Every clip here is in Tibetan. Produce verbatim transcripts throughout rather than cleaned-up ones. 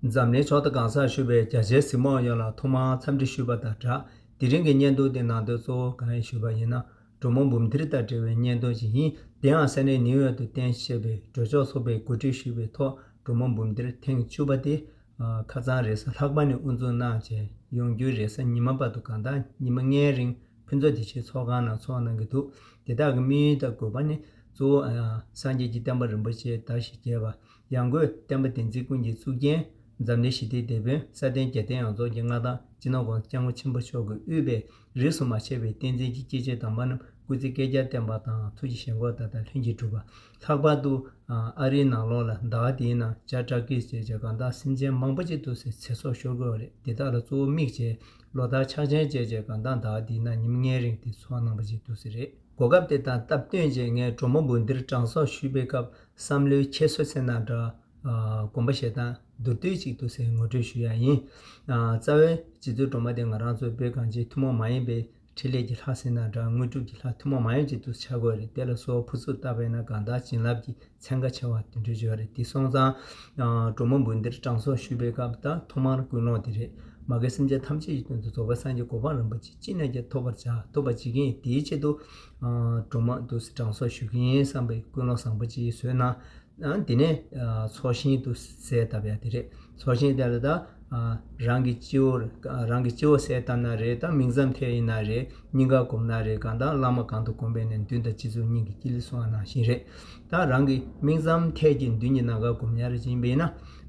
འཛམ་གླིང་ཕྱོགས་མཐའ་གང་སར་བཞུགས་པའི་རྒྱ་ཆེའི་གཟིགས་མོ་བ་ཡོངས་ལ་ཐོག་མར་འཚམས་འདྲི་ཞུས་པ་དང་སྦྲགས། དེ་རིང་གི་བརྙན་ཐུང་དེ་ནང་དོན་གཙོ་བོ་གང་ཡིན་ཞུས་པ་ཡིན་ན། གྲོ་མོ་འབུམ་ཐེར་དང་འབྲེལ་བའི་བརྙན་ཐུང་ཞིག་ཡིན། དེའང་ས་གནས་ནིའུ་ཡོག་ཏུ་རྟེན་གཞི་བྱས་པའི་འགྲོ་ཕྱོགས་ཚོགས་པས་གོ་སྒྲིག་ཞུས་པའི་ཐོག་གྲོ་མོ་འབུམ་ཐེར་ཐེངས་བཅུ་པ་དེ། ཨ། ཁ་སང་རེས་གཟའ་ལྷག་པ་ནས་དབུ་འཛུགས་གནང་བྱས། ཡོང་རྒྱུའི་རེས་གཟའ་ཉི་མ་བར་དུ་གང་ལྟར་ཉི་མ་ལྔའི་རིང་ཕུན་ཚོགས་བདེ་ཆེན་ཚོགས་ཁང་ནང་ཚོགས་གནང་གི་འདུག་དེ་དག་གི་དམིགས་ཡུལ་དང་དགོས་པ་ནི། གཙོ་བོ། ཨ། སངས་རྒྱས་ཀྱི་བསྟན་པ་རིན་པོ་ཆེ་དར་ཞིང་རྒྱས་པ། ཡང་སྒོས་བསྟན་པ་བསྟན་འཛིན་ཀུན་གྱི་གཙུག་རྒྱན། འཛམ་གླིང་ཞི་བདེའི་དེད་དཔོན། སྲ་བརྟན་རྒྱལ་བསྟན་ཡོངས་རྫོགས་ཀྱི་མངའ་བདག་སྤྱི་ནོར་༸གོང་ས་༸སྐྱབས་མགོན་ཆེན་པོ་མཆོག་གིས་དབུས་པའི་རིས་སུ་མ་ཆད་པའི་བསྟན་འཛིན་གྱི་སྐྱེས་ཆེན་དམ་པ་རྣམས་སྐུ་ཚེ་བསྐལ་བརྒྱར་བརྟན་པ་དང་ཐུགས་ཀྱི་བཞེད་དགོངས་མཐའ་དག་ལྷུན་གྱིས་གྲུབ་པ། ལྷག་པར་དུ། ཨ། ཨ་རིའི་ནང་ལོགས་ལ་ཟླ་བ་འདིའི་ནང་ཇཱ་ཊ་ཀིས་བྱས་བྱས་གང་ལྟར་སེམས་ཅན་མང་པོ་ཅིག་ཏུ་ཚེ་སྲོག་ཤོར་དགོས་པ་རེད། དེ་དག་ལ་གཙོ་བོ་དམིགས་བྱས་ལོ་ལྟར་ཕྱག་ཆེན་བྱས་བྱས་གང་ལྟར་ཟླ་བ་འདིའི་ནང་ཉི་མ་ལྔའི་རིང་དེ་ཚོགས་གནང་བ་ཅིག་ཏུ་ཚེ་རེད། གོ་སྐབས་དེ་དང་སྟབས་བསྟུན་བྱས་ངས་གྲོ་མོ་འབུམ་ཐེར་གྲངས་གསོག་ཞུས་པའི་སྐབས་བསམ་བློའི་འཁྱེར་སོ་ཟེར་ན་འདྲ། ཨ། གོམ་པ་ཞེ་དྲག་མདོར་བསྡུས་ཅིག་ཏུ་ཚེ་ངོ་སྤྲོད་ཞུ་ཡ་ཡིན། ཨ། རྩ་བའི་རྗེ་བཙུན་སྒྲོལ་མ་དེ་ང་རང་ཚོའི་བོད་གངས་ཅན་ཐུན་མོང་མ་ཡིན་པའི་འཕྲིན་ལས་ཀྱི་ལྷ་ཟེར་ན་འདྲ། དངོས་གྲུབ་ཀྱི་ལྷ་ཐུན་མོང་མ་ཡིན་ཅིག་ཏུ་ཆགས་དགོས་རེད། དེ་ལ་སོགས་ཕུར་ཚུགས་བཏབ་པས་ན་གང་ལྟར་བྱིན་རླབས་ཀྱི་ཚན་ཁ་ཆེ་བ་དེ་འདྲ་ཡོད་རེད། དེ་སོང་ཙང་། ཨ། གྲོ་མོ་འབུམ་ཐེར་གྲངས་གསོག་ཞུས་པའི་སྐབས་ད་ཐོག་མར་ཀུན་སློང་དེ་རེད། མ་གི་སེམས་ཅན་ཐམས་ཅད་ཀྱི་དོན་དུ་རྫོགས་པའི་སངས་རྒྱས་གོ་འཕང་རིན་པོ་ཆེ་ཅི་ནས་ཀྱང་ཐོབ་པར་བྱ། ཐོབ་པར་བྱེད་ཀྱི་ཡིན། དེའི་ཆེད་དུ། ཨ། གྲོ་མོ་འདུག་སེ་གྲངས་གསོག་ཞུ་གི་ཡིན་བསམ་པའི་ཀུན་སློང་བཟང་པོ་ཅིག་བཟོས་ན། ཨ། དེ་ནས། ཨ། ཚོགས་ཞིང་དུ་གསལ་བཏབ་ཡ་དེ་རེད། ཚོགས་ཞིང་དེ་ལ་ད། ཨ། རང་གི་སྤྱི་བོར། རང་གི་སྤྱི་བོ་གསལ་བཏབ་ན་རེད། ད་མིང་ཙམ་ཐད་ཡིན་ན་རེད། སྙིང་གར་བསྒོམ་ན་རེད། གང་ལྟར་བླ་མ་གང་དུ་བསྒོམས་པས་ནས་མདུན་དང་སྤྱི་གཙུག་སྙིང་གི་དཀྱིལ་གསུང་བ་ནང་བཞིན་རེད། ད་རང་གི་མིང་ཙམ་ཐད་ཀྱི་མདུན་གྱི་ནམ་མཁར་བསྒོམ་ཡ་རེ་ཡིན་པས་ན།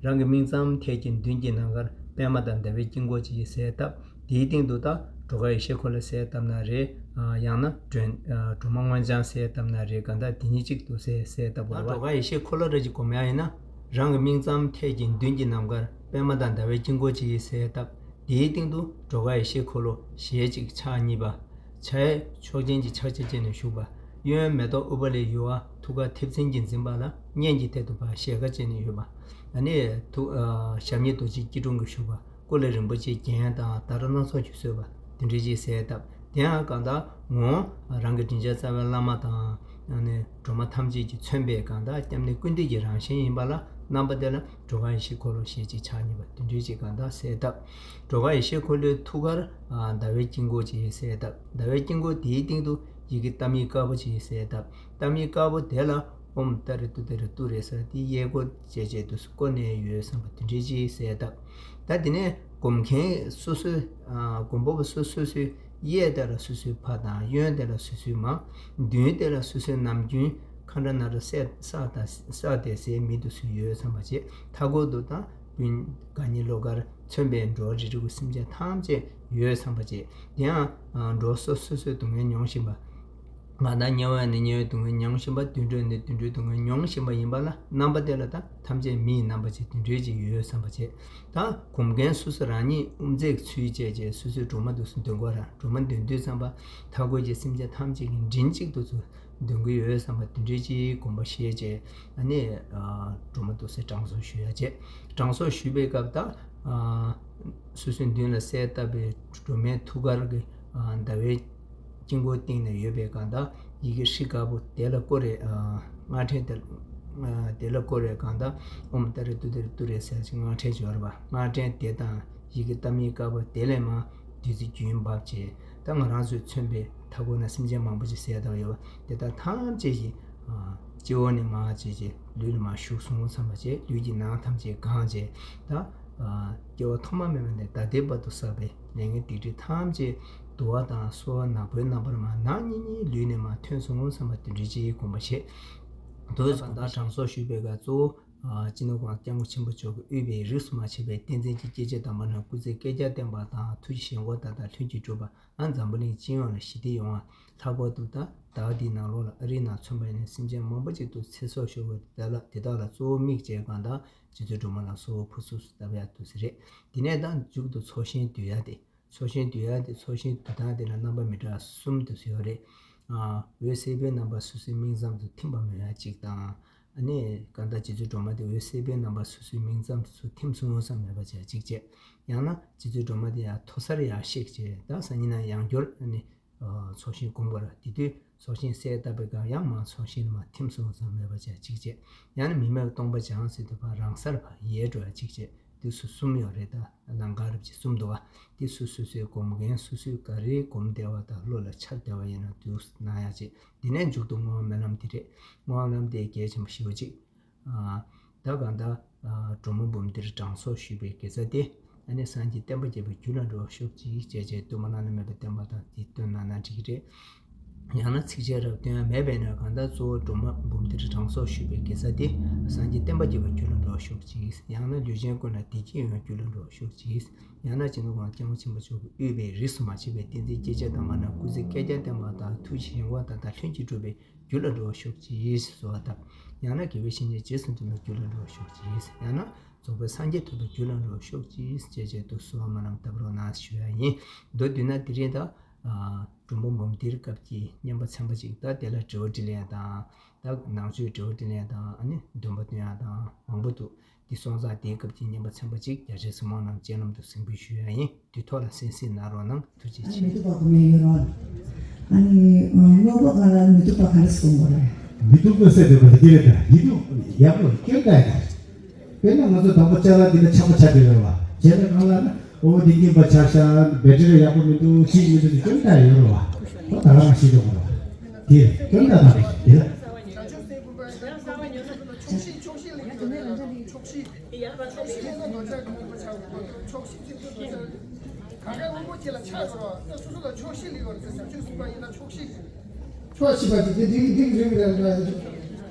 རང་གི་མིང་ཙམ་ཐད་ཀྱི་མདུན་གྱི་ནམ་མཁར་པདྨ་དང་ཟླ་བའི་དཀྱིལ་འཁོར་ཅིག་གསལ་བཏབ། དེའི་སྟེང་དུ་ད་གྲོ་ག་ཡེ་ཤེས་འཁོར་ལོ་གསལ་བཏབ་ན་རེད། ཨ། ཡང་ན་སྒྲོན། ཨ། སྒྲོལ་མ་སྔོ་ལྗང་གསལ་བཏབ་ན་རེད། གང་ལྟར་དེ་གཉིས་གཅིག་ཏུ་གསལ་གསལ་བཏབ་དགོས་རེད་པ། གྲོ་ག་ཡེ་ཤེས་འཁོར་ལོ་རེ་ཅིག་སྒོམ་ཡ་ཡིན་ན། རང་གི་མིང་ཙམ་ཐད་ཀྱི་མདུན་གྱི་ནམ་མཁར་པདྨ་དང་ཟླ་བའི་དཀྱིལ་འཁོར་ཅིག་གསལ་བཏབ། དེའི་སྟེང་དུ་གྲོ་ག་ཡེ་ཤེས་འཁོར་ལོ་ཞལ་གཅིག་ཕྱག་གཉིས་པ། ཕྱག་གཡས་ཕྱོགས་ཅན་གྱི་ཕྱག་རྒྱ་བྱས་ནས་བཞུགས་པ། གཡོན་མེ་ཏོག་ཨུཏྤ་ལའི་ཡུ་བ་ཐུགས་ཀར་མཐེབ་སྲིན་གྱིས་འཛིན་པ་ལ་སྙན་གྱི་ཐད་དུ་ཕར་ཞལ་དཀར་བྱས་ནས་ཡོད་པ། ཨ་ནི་ཐུགས། ཨ། ཞབས་གཉིས་རྡོ་རྗེ་སྐྱིལ་ཀྲུང་གིས་བཞུགས་པ། སྐུ་ལ་རིན་པོ་ཆེའི་རྒྱན་དང་དར་སྣ་ཚོགས་ཀྱིས་གསོལ་བ་དེ་འདྲ་ཅིག་གསལ་བཏབ། དེའང་གང་ལྟར་ངོ་། རང་གི་དྲིན་ཅན་རྩ་བའི་བླ་མ་དང་། ཨ་ནི་སྒྲོལ་མ་ཐམས་ཅད་ཀྱིས་མཚོན་པའི་གང་ལྟར་སྐྱབས་གནས་ཀུན་འདུས་ཀྱི་རང་བཞིན་ཡིན་པ་ལ་རྣམ་པ་དེ་ལ་གྲོ་ག་ཡེ་ཤེས་འཁོར་ལོ་ཞལ་གཅིག་ཕྱག་གཉིས་པ་དེ་འདྲ་ཅིག་གང་ལྟར་གསལ་བཏབ། གྲོ་ག་ཡེ་ཤེས་འཁོར་ལོའི་ཐུགས་ཀར། ཨ། ཟླ་བའི་དཀྱིལ་འཁོར་ཅིག་གསལ་བཏབ། ཟླ་བའི་དཀྱིལ་འཁོར་དེའི་སྟེང་དུ་ཡི་གེ་ཏཱཾ་ཡིག་དཀར་པོ་ཅིག་གསལ་བཏབ། ཏཱཾ་ཡིག་དཀར་པོ་དེ་ལ་ཨོཾ་ཏཱ་རེ་ཏུཏྟཱ་རེ་ཏུ་རེ་ཟེར་དེ་གཡས་སྐོར་བྱས་བྱས་དུ་བསྐོར་ནས་ཡོད་བསམ་པ་དེ་འདྲ་ཅིག་གསལ་བཏབ། ད་དེ་ནས་སྒོམ་མཁན་སོ་སོའི། ཨ། སྒོམ་པ་པོ་སོ་སོ་སོའི་གཡས་དེ་ལ་སོ་སོའི་ཕ་དང་། གཡོན་དེ་ལ་སོ་སོའི་མ། མདུན་དེ་ལ་སོ་སོའི་ནམ་རྒྱུན་ཁ་འདྲ་ན་ར་བསགས་དང་བསགས་ཏེ་ཟས་མིད་དུ་སུ་ཡོད་བསམ་པ་བྱས། མཐའ་སྐོར་དུ་ད་སྤུན་དགའ་ཉེ་བློ་དཀར་མཚོན་པའི་འགྲོ་བ་རིགས་དྲུག་གི་སེམས་ཅན་ཐམས་ཅད་ཡོད་བསམ་པ་བྱས། དེ་ཡང་། ཨ། འགྲོ་བ་སོ་སོ་སོའི་སྡུག་བསྔལ་མྱོང་བཞིན་པ། ང་དང་དམྱལ་བ་ནས་དམྱལ་བའི་སྡུག་བསྔལ་མྱོང་བཞིན་པ། དུད་འགྲོ་ནས་དུད་འགྲོའི་སྡུག་བསྔལ་མྱོང་བཞིན་པ་ཡིན་པ་ལ་རྣམ་པ་དེ་ལ་ད་ཐམས་ཅད་མི་ཡི་རྣམ་པ་ཅིག་དེ་འདྲ་ཅིག་ཡོད་བསམ་པ་བྱས། ད་སྒོམ་མཁན་སོ་སོ་རང་ཉིད་དབུ་མཛད་ཚུལ་བྱས་བྱས་སོ་སོའི་སྒྲོལ་མ་འདུག་སེ་འདོན་དགོས་ར། སྒྲོལ་མ་འདོན་དུས་ཙམ་པ་མཐའ་འཁོར་གྱི་སེམས་ཅན་ཐམས་ཅད་ཀྱི་མགྲིན་གཅིག་ཏུ་ཚུར་འདོན་གྱི་ཡོད་བསམ་པ་དེ་འདྲ་ཅིག་སྒོམ་པ་བཞེས་བྱས། ཨ་ནི། ཨ། སྒྲོལ་མ་འདུག་སེ་གྲངས་གསོག་ཞུ་ཡ་བྱས། གྲངས་གསོག་ཞུ་བའི་སྐབས་ད། ཨ། སོ་སོའི་མདུན་ལ་གསལ་བཏབ་པའི་སྒྲོལ་མའི་ཐུགས་ཀར་གྱི། ཨ། ཟླ་བའི་དཀྱིལ་འཁོར་སྟེང་ན་ཡོད་པའི་གང་ལྟར་ཡི་གེ་ཧྲཱིཿདཀར་པོ་དེ་ལ་བསྐོར་རེ། ཨ། སྔགས་ཕྲེང་དེ། ཨ། དེ་ལ་བསྐོར་རེ་གང་ལྟར་ཨོཾ་ཏཱ་རེ་ཏུཏྟཱ་རེ་ཏུ་རེ་ཟེར་ཅིག་སྔགས་ཕྲེང་སྦྱོར་བ། སྔགས་ཕྲེང་དེ་དང་ཡི་གེ་ཏཱཾ་ཡིག་དཀར་པོ་དེ་ལས་མར་བདུད་རྩི་རྒྱུན་བབས་བྱས། ད་ང་རང་ཚོས་མཚོན་པའི་མཐའ་སྐོར་ན་སེམས་ཅན་མང་པོ་ཅིག་གསལ་བཏབ་ཡོད་པ་དེ་དག་ཐམས་ཅད་ཀྱི། ཨ། སྤྱི་བོ་ནས་མར་བྱས་བྱས་ལུས་ལ་མར་ཞུགས་སོང་བསམ་པ་བྱས། ལུས་ཀྱི་ནང་ཐམས་ཅད་གང་བྱས། ད། ཨ། སྐྱེ་བ་ཐོག་མ་མེད་པ་ནས་ད་ལྟའི་བར་དུ་བསགས་པའི་ལས་ངན་སྡིག་སྒྲིབ་ཐམས་ཅད་དུ་བ་དང་སོལ་བ་ནག་པོའི་རྣམ་པར་མར་ནག་ཉིལ་ཉིལ་ལུས་ནས་མར་ཐོན་སོང་བསམ་པ་དེ་འདྲ་ཅིག་སྒོམ་པ་བྱས། དུས་གང་ལྟར་གྲངས་གསོག་ཞུས་པའི་སྐབས་གཙོ་བོ། ཨ། སྤྱི་ནོར་༸གོང་ས་༸སྐྱབས་མགོན་ཆེན་པོ་མཆོག་གིས་དབུས་པའི་རིས་སུ་མ་ཆད་པའི་བསྟན་འཛིན་གྱི་སྐྱེས་ཆེན་དམ་པ་རྣམས་སྐུ་ཚེ་བསྐལ་བརྒྱར་བརྟན་པ་དང་ཐུགས་ཀྱི་བཞེད་དགོངས་མཐའ་དག་ལྷུན་གྱིས་གྲུབ་པ། ཨ། འཛམ་བུ་གླིང་སྤྱི་ཡོངས་ལ་ཞི་བདེ་ཡོང་བ། ལྷག་པར་དུ་ད་ཟླ་བ་འདིའི་ནང་ལོགས་ལ་ཨ་རིའི་ནང་མཚོན་པ་ཡིན་ན་སེམས་ཅན་མང་པོ་ཅིག་ཏུ་ཚེ་སྲོག་ཤོར་བའི་དེ་ལ་དེ་དག་ལ་གཙོ་བོ་དམིགས་བྱས་གང་ལྟར་རྗེ་བཙུན་སྒྲོལ་མ་ལ་གསོལ་བ་ཕུར་ཚུགས་སུ་བཏབ་ཡག་ཏུ་ཟེར་རེད། དེ་ནས་ད་མཇུག་ཏུ་ཚོགས་ཞིང་བསྡུ་ཡག་དེ། ཚོགས་ཞིང་བསྡུ་ཡག་དེ། ཚོགས་ཞིང་བསྡུ་སྟངས་དེ་ལ་རྣམ་པ་མི་འདྲ་བ་གསུམ་དུ་ཡོད་རེད། ཨ། འོད་གསལ་པོའི་རྣམ་པ་སོ་སོའི་སྨིན་མཚམས་སུ་ཐིམ་པ་མེད་ཡག་གཅིག་དང་། ཨ་ནི་གང་ལྟར་རྗེ་བཙུན་སྒྲོལ་མ་དེ་འོད་གསལ་པོའི་རྣམ་པ་སོ་སོའི་སྨིན་མཚམས་སུ་ཐིམ་སོང་བསམ་མེད་པ་བྱས་གཅིག་བྱས། ཡང་ན་རྗེ་བཙུན་སྒྲོལ་མ་དེ་ཡང་མཐོ་སར་ཡར་གཤེགས་བྱས། ད་སང་ཉིན་ན་ཡང་བསྐྱར་ཨ་ནི། ཨ། ཚོགས་ཞིང་སྒོམ་དགོས་ར། དེ་དུས་ཚོགས་ཞིང་གསལ་བཏབ་པའི་སྐབས་ཡང་མར་ཚོགས་ཞིང་ལ་མར་ཐིམ་སོང་བསམ་མེད་པ་བྱས་གཅིག་བྱས། ཡང་ན་མི་མེད་པའི་སྟོང་པ་འཇམ་ཟེར་དུས་ཕར་རང་སར་ཕར་ཡལ་འགྲོ་ཡག་གཅིག་བྱས། དེ་སུ་གསུམ་ཡོད་རེད། ད་ལང་ཀ་རབ་ཀྱི་གསུམ་འདུག་བ། དེ་སུ་སུ་སུའི་སྒོམ་མཁན་སུ་སུས་ག་རེ་སྒོམ་བདེ་བ་དང་བློ་ལ་འཆར་བདེ་བ་ཡིན་ན་དུ་གནང་ཡག་ཅིག་དེ་ནས་མཇུག་ཏུ་བསྔོ་བ་སྨོན་ལམ་དེ་རེད། བསྔོ་བ་སྨོན་ལམ་དེ་གལ་ཆེན་པོ་ཞེ་པོ་ཅིག་ཨ། ད་གང་ལྟར། ཨ། གྲོགས་མོ་འབུམ་སྡེར་དྲང་སྲོང་ཞུས་པའི་དགེ་རྩ་སྟེ། ཨ་ནི་སངས་རྒྱས་བསྟན་པ་རྒྱས་པའི་རྒྱུ་ལ་འགྲོ་བར་ཤོག་ཅིག་ཅེས་བྱས། སྟོན་པ་བླ་ན་མེད་པའི་བསྟན་པ་དང་དེ་སྟོན་གནང་ན་འགྲིག་གི་རེད། ཡང་ན་ཚིགས་བཅད་རབ་སྟོན་ཡང་མེད་པས་ན། གང་ལྟར་གཙོ་བོ་གྲོགས་མོ་འབུམ་སྡེར་དྲང་སྲོང་ཞུས་པའི་དགེ་རྩ་སྟེ། སངས་རྒྱས་བསྟན་པ་རྒྱས་པའི་རྒྱུ་ལ་འགྲོ་བར་ཤོག་ཅིག་ཡང་ན་ལུས་ཅན་ཀུན་ལ་བདེ་སྐྱིད་ཡོང་བའི་རྒྱུ་ལ་འགྲོ་བར་ཤོག་ཅིག་ཡང་ན་སྤྱི་ནོར་གོང་ས་སྐྱབས་མགོན་ཆེན་པོ་མཆོག་གིས་དབུས་པའི་རིས་སུ་མ་ཆད་པའི་བསྟན་འཛིན་སྐྱེས་ཆེན་དང་མ་ནམ་སྐུ་ཚེ་བསྐལ་བརྒྱར་བརྟན་པ་དང་ཐུགས་རྗེ་ཡོངས་བསྐང་དང་ལྷུན་གྱིས་གྲུབ་པའི་རྒྱུ་ལ་འགྲོ་བར་ཤོག་ཅིག་གསོལ་བ་བཏབ། ཡང་ན་དགེ་བའི་བཤེས་གཉེན་རྗེས་སུ་འཛིན་པའི་རྒྱུ་ལ་འགྲོ་བར་ཤོག་ཅིག་ཡང་ན་རྫོགས་པའི་སངས་རྒྱས་ཐོབ་པའི་རྒྱུ་ལ་འགྲོ་བར་ཤོག་ཅིག་ཅེས་བྱས་འདུག་གསོལ་བ་སྨོན་ལམ་བཏབ་རོགས་གནང་ཞུ་ཡ་ཡིན། མདོར་བསྡུས་ན་དེ་རིང་ད། ཨ། གྲོགས་མོ་འབུམ་སྡེར་སྐབས་ཀྱི་བསྙེན་པ་ཚན་པ་ཅིག་ད་དེ་ལ་དྲི་བ་དྲིས་ལན་དང་། ད་ནང་ཆོས་དྲི་བ་དྲིས་ལན་དང་། ཨ་ནི་འདོན་པ་འདོན་ཡ་དང་མང་པོ་འདུག་དེ་སོང་ཙང་དེའི་སྐབས་ཀྱི་བསྙེན་པ་ཚན་པ་གཅིག་རྒྱ་ཆེའི་གཟིགས་མོ་རྣམས་སྤྱན་ལམ་དུ་གཟིགས་འབུལ་ཞུ་ཡ་ཡིན། དུས་ཐོག་ལ་གསན་གཟིགས་གནང་རོགས་གནང་། ཐུགས་རྗེ་ཆེ། མི་སྡུག་པ་དགོས་མེད་ཡོད་རོགས། ཨ་ནི་ཀློག་པ་ག་ལ་མི་སྡུག་པ་ག་རེ་གསུང་དགོས་རེད། མི་སྡུག་པ་ཟེར་དུས་ག་ལ་འདི་རེད། ད་ཡིད་སྡུག་ཡག་པོ་སྐྱོན་ད་ཡ། དཔེར་ན་ང་ཚོ་དང་པོ་ཅ་ལག་འདི་ལ་ཆག་པ་ཆགས་བསྡད་ཡོད་རེད་བ། བྱས་ན་ང་ལ་ན་ཨོ་འདི་ཉིན་པ་ཆག་ཤག་བེ་ཊི་རི་ཡག་པོ་མི་འདུག་ཅིག་མི་འདུག་ཅིག་སྐྱོན་ད་ཡོད་རེད་བ། ཨོ་ད་རང་ཤེས་ཀྱི་ཡོད་རེད་བ། དེ་སྐྱོན་ད་དང་དེ་ལ། བྱང་ཆུབ་སེམས་ཀུན་པ་ཆོག་ཤེས་ཆོག་ཤེས་ལེགས་ཀྱང་ཆོག་ཤེས་ཆོག་ཤེས་ལེགས་ན་འདོད་ཆགས་ཀྱི་དངོས་པོ་ཆགས་དགོས། ཆོག་ཤེས་ཅན་དུ་འདོད་ཆགས་གང་ག་དངོས་པོ་ཅིག་ལ་ཆགས་དགོས་རོགས། སོ་སོ་ལ་ཆོག་ཤེས་ལེགས་པར་ཟེར། བྱང་ཆུབ་སེམས་དཔའ་ཡིན་ན་ཆོག་ཤེས་ཆོག་ཤེས་པ་ཅིག་དེ་འགྲིག་འགྲིག་རེད་རེད་རེད།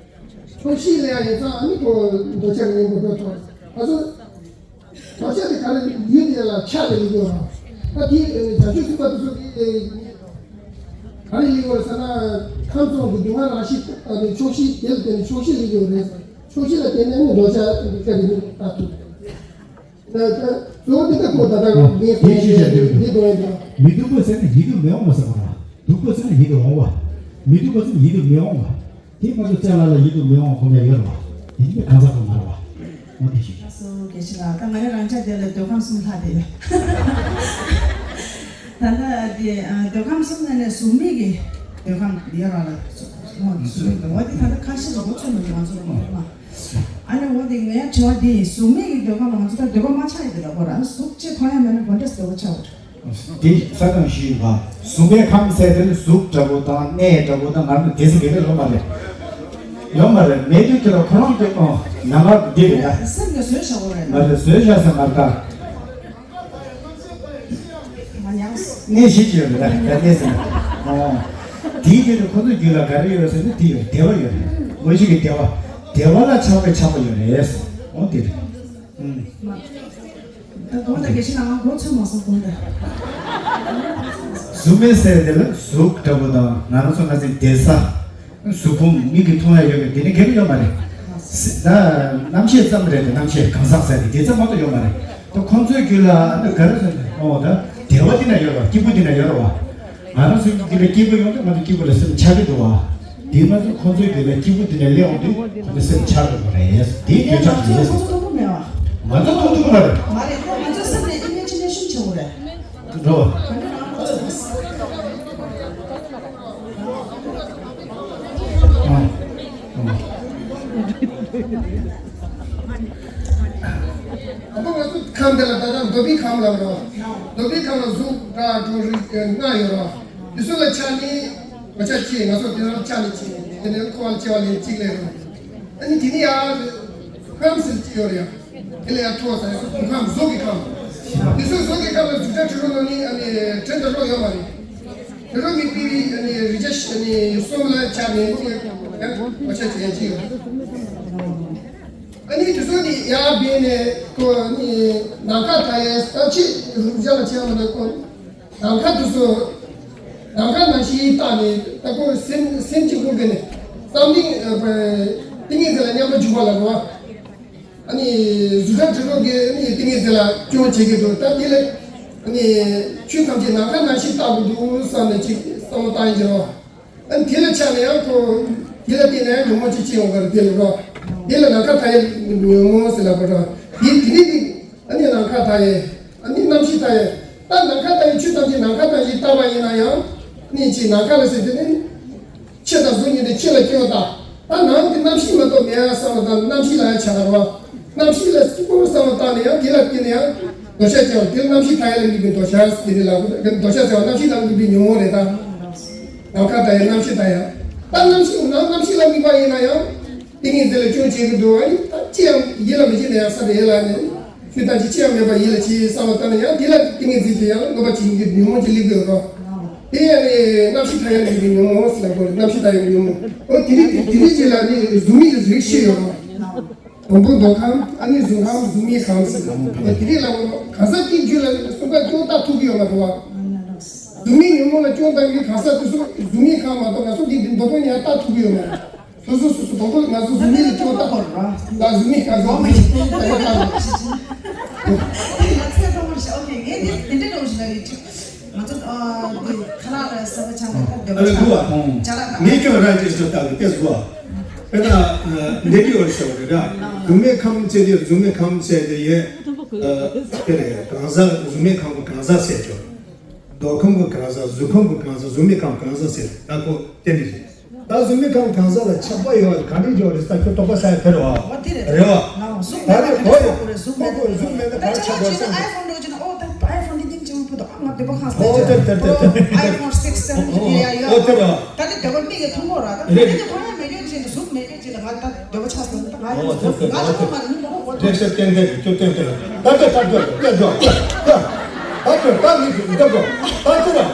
ཆོག་ཤེས་ལེགས་ཡིན་ཙང་ཨ་ནི་ཁོ་འདོད་ཆགས་ཀྱི་དངོས་པོ་འདོད་ཐོག་ཨ་ཚོ། དོ་ཆ་དེ་ག་རེ་ཡུལ་དེ་ལ་ཆགས་ཏེ་ཡོད་རོགས། ད་དེ་བྱང་ཆུབ་སེམས་དཔའ་དེ་ཚོ་གིས་ག་རེ་ཡིན་དགོས་ཟེར་ན། ཁམས་གསུམ་གྱི་སྡུག་བསྔལ་རང་བཞིན་དེ་ཆོག་ཤེས་དེ་ལ་བརྟེན་ནས་ཆོག་ཤེས་ལེགས་ཡོད་རེད། ཆོག་ཤེས་ལ་བརྟེན་ནས་ནི་འདོད་ཆགས་དེ་ཚོ་ལྟ་ཐུབ། ད་ད་གཙོ་བོ་དེ་ལྟ་བུ་ད་ལྟ་ངས་དེ་ཤེས་བྱ་དེ་འདི་དོན་དེ། མི་སྡུག་པ་ཟེར་ན་ཡིད་དུ་མི་འོང་བ་ཟེར་བ་རེད། སྡུག་པ་ཟེར་ན་ཡིད་དུ་འོང་བ། མི་སྡུག་པ་ཟེར་ན་ཡིད་དུ་མི་འོང་བ། དེ་ང་ཚོ་ཅ་ལག་ལ་ཡིད་དུ་མི་འོང་བ་ཁོ་ན་ཡོད་རེད་བ། དེ་ནི་གང་ཟག་ཁོ་ན་རེད་བ། ང་དེ་ཞིག་ལགས་སོ། དགེ་བཤེས་ལགས། ད་ང་རང་རང་ཅག་དེ་ལ་འདོད་ཁམས་གསུམ་ལྷག་དེ་ཡོད། ད་ལྟ་དེ་འདོད་ཁམས་གསུམ་ནང་ནས་གཟུགས་མེད་ཀྱི་འདོད་ཁམས་ཡོད་ར་ལ། འོ་གཟུགས་མེད་འདོད་ཁམས་དེ་ད་ལྟ་ཁ་ཤས་ལ་གོ་ཚོད་མི་འདུག་ང་ཚོ་ལ་མ། ཨ་ནི་འོ་དེ་ངའི་དྲི་བ་འདི་ཡིན། གཟུགས་མེད་ཀྱི་འདོད་ཁམས་ལ་ང་ཚོ་ད་འདོད་པ་མ་ཆགས་ཡོད་དེ་ལ་གོ་ར་གཟུགས་ཅིག་མཐོང་ཡ་མེད་ན་ག་འདྲ་འདོད་པ་ཆགས་འོ། དེ་ས་དང་ཞུས་པ། གཟུགས་མེད་ཁམས་ཟེར་དེ་ནི་གཟུགས་འདྲ་པོ་དང་གནས་འདྲ་པོ་དང་ང་ཚོ་དེ་ཚོ་དགེ་བའི་ལོ་མ་རེད། ཡོད་མ་རེད། མེད་དུས་དེ་ལ་ཁོ་རང་དེ་ཨོ་ནང་ལ་འདི་རེད་ད། སེམས་ཀྱི་བཟོས་བཞག་པ་རེད། མ་རེད། བཟོས་བཞག་ས་མ་རེད་ད། མ་ཉམས། གནས་གཞི་ཅིག་ཡོད་རེད་ད། ད་གནས་ཟེར་ན་ཨོ། དེའི་དེ་ནི་ཁོ་ཚོའི་རྒྱུད་ལ་ག་རེ་ཡོད་ཟེར་ན་དེ་ཡོད། བདེ་བ་ཡོད་རེད། དངོས་གཞི་གི་བདེ་བ། བདེ་བ་ལ་ཆགས་པའི་ཆགས་པ་ཡོད་རེད། ཨོ་དེ་རེད། ད་དགོངས་དག་དགེ་བཤེས་ལགས་ང་མགོ་ཚོས་མ་སོང་དགོངས་དག་གཟུགས་མེད་ཟེར་དེ་ལ་གཟུགས་འདྲ་པོ་དང་ང་རང་ཚོ་ང་ཚོའི་བསྡད་ས། གཟུགས་ཕུང་མིག་གིས་མཐོང་ཡ་ཡོད་པའི་དེ་ནི་དགེ་བ་ཡོད་མ་རེད། ད་རྣམ་ཤེས་ཙམ་རེད་དེ། རྣམ་ཤེས་གང་ཟག་ཟེར་དེ་དེ་ཙམ་མ་གཏོགས་ཡོད་མ་རེད། ད་ཁོང་ཚོའི་རྒྱུད་ལ་ཨ་ནི་ག་རེ་ཟེར་ན་ཨོ་ད་བདེ་བ་འདི་ན་ཡོད་རེད་བ། སྐྱིད་པོ་འདི་ན་ཡོད་རེད་བ། ང་རང་ཚོའི་རྒྱུད་ལ་སྐྱིད་པོ་ཡོང་དུས་ང་ཚོ་སྐྱིད་པོ་ལ་སེམས་ཆགས་ཀྱི་འདུག་བ། དེས་ན་ཚོ་ཁོང་ཚོའི་རྒྱུད་ལ་སྐྱིད་པོ་འདི་ནས་སླེབས་འོང་དུས་ཁོང་ཚོ་སེམས་ཆགས་འགྲོ་གི་རེད། དེའི་འདོད་ཆགས་ཀྱི་རེད། ང་ཚོ་མཐོང་ཐུབ་ཀྱི་མ་རེད། མ་རེད། ཁོ་ང་ཚོའི་སེམས་ནས་ཨི་མེ་ཇི་ནེ་ཤན་བྱེད་དགོས་རེད། འགྲོ། ཨ་ཁོ་ང་ཚོ་ཁམས་འདི་ལ་ད་ལྟ་འདོད་པའི་ཁམས་ལ་རོ། འདོད་པའི་ཁམས་ལ་གཟུགས་སྒྲ་དྲི་རོ་རེག་ལྔ་ཡོད་རོ། དེ་ཚོ་ལ་ཆགས་ནས་འདོད་ཆགས་སྐྱེས། ང་ཚོ་དེ་ལ་ཆགས་ནས་སྐྱེས། དེ་ནས་འཁོར་བ་ལ་སྐྱེ་བ་ལེན་གཅིག་ལས་རུང་། ཨ་ནི་དེ་ནས་ཡར་ཁམས་ཟེར་གཅིག་ཡོད་རེད་ཡ། དེ་ལ་ཡར་འཕྲོ་ཟེར་ཡ། གཟུགས་ཁམས་གཟུགས་ཀྱི་ཁམས། དེ་ཚོ་གཟུགས་ཀྱི་ཁམས་ལ་གཟུགས་སྒྲ་དྲི་རོ་ནང་ནས་ཨ་ནི་དྲན་དང་རོ་ཡོད་མ་རེད། དྲི་རོ་མི་སྐྱེ་བའི་ཨ་ནི་རེག་བྱ་ཨ་ནི་གསུམ་ལ་ཆགས་ནས་ཨ་ནི་འདོད་ཆགས་སྐྱེ་ཡ་གཅིག་ཡོད་རེད། ཨ་ནི་དེ་ཚོ་ནི་ཡར་བས་ནས་ཁོ་ནི་ནམ་མཁའ་མཐའ་ཡས་ལྟ་ཅི་རུ་བྱ་ལ་ཆགས་མ་ནས་ཁོ། ནམ་མཁའ་དེ་ཚོ། ནམ་མཁའ་ནང་བཞིན་བལྟས་ནས་ད་ཁོ་སེམས་སེམས་ཀྱི་ཀུན་ཏུ་ནས་བསམ་གཏན་ཏིང་ངེ་འཛིན་ལ་མཉམ་པར་འཇུག་པ་ལ་རོ། ཨ་ནི་གཟུགས་སྒྲ་དྲི་རོ་གི་ཨ་ནི་ཏིང་ངེ་འཛིན་ལ་སྐྱོན་བྱེད་ཀྱི་འདུག་ད་དེ་ལ་ཨ་ནི་ཆོས་ཐམས་ཅད་ནམ་མཁའ་ནང་བཞིན་ལྟ་བུ་འདུག་བསམ་ནས་ཅིག་བསམ་བློ་བཏང་ཡིན་གྱི་རོ། ཨ་ནི་དེ་ལ་ཆགས་ན་ཡང་ཁོ་དེ་ལ་བརྟེན་ནས་ཡང་ཉོན་མོངས་ཅིག་སྐྱེ་ཡོང་གི་རེད། དེ་ལ་རོ། དེ་ལ་ནམ་མཁའ་མཐའ་ཡས་ཉོན་མོངས་ཟེར་ལབ་པ་རོ། དེ་དེ་ནི་དེ། ཨ་ནི་ནམ་མཁའ་མཐའ་ཡས། ཨ་ནི་རྣམ་ཤེས་མཐའ་ཡས། ད་ནམ་མཁའ་མཐའ་ཡས་ཆོས་ཐམས་ཅད་ནམ་མཁའ་མཐའ་ཡས་ལྟ་བ་ཡིན་ན་ཡང་། ཨ་ནི་ཅིག་ནམ་མཁའ་ལ་ཟེར་དེ་ནི། ཕྱི་དང་གཟུགས་གཉིས་ཏེ་ཕྱི་ལ་སྐྱེ་བ་དང་། ད་ནང་གི་རྣམ་ཤེས་མ་གཏོགས་མེད་ཡ་བསམ་པ་དང་རྣམ་ཤེས་ལ་ཡང་ཆགས་པ་རེད་བ། རྣམ་ཤེས་ལ་སྐྱིད་པོ་བསམ་བློ་བཏང་ནས་ཡང་དེ་ལ་བརྟེན་ནས་ཡང་འདོད་ཆགས་སྐྱེ་བ་དེ་རྣམ་ཤེས་མཐའ་ཡས་ལ་དམིགས་པའི་འདོད་ཆགས་ཟེར་དེ་ལ་འདོད་ཆགས་ཟེར་བ་རྣམ་ཤེས་ལ་དམིགས་པའི་ཉོན་མོངས་རེད་ད། ནམ་མཁའ་མཐའ་ཡས་རྣམ་ཤེས་མཐའ་ཡས། ད་རྣམ་ཤེས་ནང་རྣམ་ཤེས་ལ་དམིགས་པ་ཡིན་ན་ཡང་ཏིང་ངེ་འཛིན་ལ་སྐྱོན་བྱེད་ཀྱི་འདུག་ཨ་ནི་ད་ཅི་ཡང་ཡིད་ལ་མི་བྱེད་ན་ཡང་ས་དེ་ཡིད་ལ་ནི་ཆོས་ཐམས་ཅད་ཅི་ཡང་མེད་པ་ཡིད་ལ་བྱེད་བསམ་བློ་བཏང་ན་ཡང་དེ་ལ་ཏིང་ངེ་འཛིན་གྱི་ཡང་གནོད་པ་བྱེད་ཀྱི་ཉོན་མོངས་ཀྱི་སླེབས་ཀྱི་ཡོད་རོ། དེ་ཡང་ནི་རྣམ་ཤེས་མཐའ་ཡས་ལ་དམིགས་པའི་ཉོན་མོངས་ཟེར་ལ་གོ་རྣམ་ཤེས་མཐའ་ཡས་ཉོན་མོངས་ཨོ་དེ་རིགས་དེ་རིགས་ཅིག་ལ་ནི་གཟུགས་མེད་ཀྱི་རིགས་ཤེས་ཡོད་རོ། དང་པོ་མདོ་ཁམས་ཨ་ནི་གཟུགས་ཁམས་གཟུགས་མེད་ཁམས་ཟེར། དེ་རིགས་ལ་གང་ཟག་གཅིག་རྒྱུད་ལ་གསུམ་ཀ་སྐྱོན་བཏགས་ཐུབ་ཀྱི་ཡོད་མ་རེད་བ། གཟུགས་མེད་ཉོན་མོངས་ལ་སྐྱོན་བཏགས་ཀྱི་གང་ཟག་དེ་ཚོ་གཟུགས་མེད་ཁམས་མ་གཏོགས་ང་ཚོ་འདི་འདི་མདོ་དོན་ཡང་བཏགས་ཐུབ་ཀྱི་ཡོད་མ་རེད། སོ་སོ་སོ་སོ་དང་པོ་ང་ཚོ་གཟུགས་མེད་ལ་སྐྱོན་བཏགས་པ་རེད་བ། ང་གཟུགས་མེད་གང་ཟག་གཟུགས་མེད་ཁམས་བཏགས་ཡོད་བཏགས་ཡོད། ང་ཚོས་ཐོག་མར་ཞིག་ཨོ་ཁེ་ངས་འདི་འདི་འདྲ་འདྲ་བོ་ཞིག་ལ་ཡིན། ང་ཚོ་ཨ་འདི་ཁ་ལག་ལ་ཟ་བ་ཆང་གི་ཐབས་བདེ་བ་ཨ་ལ་ཆགས་འདུག་བ། ཅ་ལག་དང་། ངས་ཁྱོད་རང་ཅིག་སོ་ལྟ་གི་སྐད་ཟུར་བ། དཔེར་ན་འདི་གི་བར་ཤོག་རེད་ར། གཟུགས་མེད་ཁམས་ཚེ་འདིར་གཟུགས་མེད་ཁམས་ཚེ་འདི་ཡས། དེ་རེད་གང་ཟག་གཟུགས་མེད་ཁམས་གང་ཟག་ཟེར་ཆོག་མདོ་ཁམས་ཀྱི་གང་ཟག་གཟུགས་ཁམས་ཀྱི་གང་ཟག་གཟུགས་མེད་ཁམས་གང་ཟག་ཟེར་ད་ཁོ་དེ་འདྲ་རེད། ད་གཟུགས་མེད་ཁམས་གང་ཟག་ལ་ཆགས་པ་ཡོད་པ་ག་འདྲ་ཡོད་རེད་ཟེར་ཁྱོད་དོགས་པ་ཟ་ཡ་དེ་རེད་བ། འོ་དེ་རེད། རེད་བ། ནའོ་གཟུགས་ད་མེད་རེད་པ་ག་འདྲ་ཆགས་པ་རེད། གཟུགས་མེད་པ་ག་འདྲ་ཆགས་པ་རེད་ཟེར། ཨའི་ཕོན་འགྲོ་གི་ན་ཨོ་ད་ཨའི་ཕོན་འདི་སྙིང་རྗེ་མོ་ཕུ་དོ་ཨ་ང་འདོད་པ་ཁ་ཟེར། ཨོ་དེ་དེ་དེ་དེ་ཨའི་ཕོན་སིགས་སེ་བེན་ཡ་ཡ། ཨོ་དེ་རེད་བ། ད་འདི་འདོད་པ་མིག་གིས་མཐོང་གོ་ར་ད་རེད། འདི་གི་མཐོང་ཡ་མེད་ཡོད་ཅིག་གཟུགས་མེད་ཡོད་ཅིག་ལ་ང་ད་འདོད་པ་ཆགས་སོང་ད་ང་ཡོད་ཨོ་དེ་ང་ད་ཁོ་མ་རེད་མི་མོ་ཨོ་དེ་དེ་དེ་དེ་དེ་དེ་དེ་ད་དེ་ད་དེ་དེ་དེ་དེ་དེ་དེ་དེ་ད་དེ་ད་མིག་གིས་འདོད་པ་ད་དེ་ར།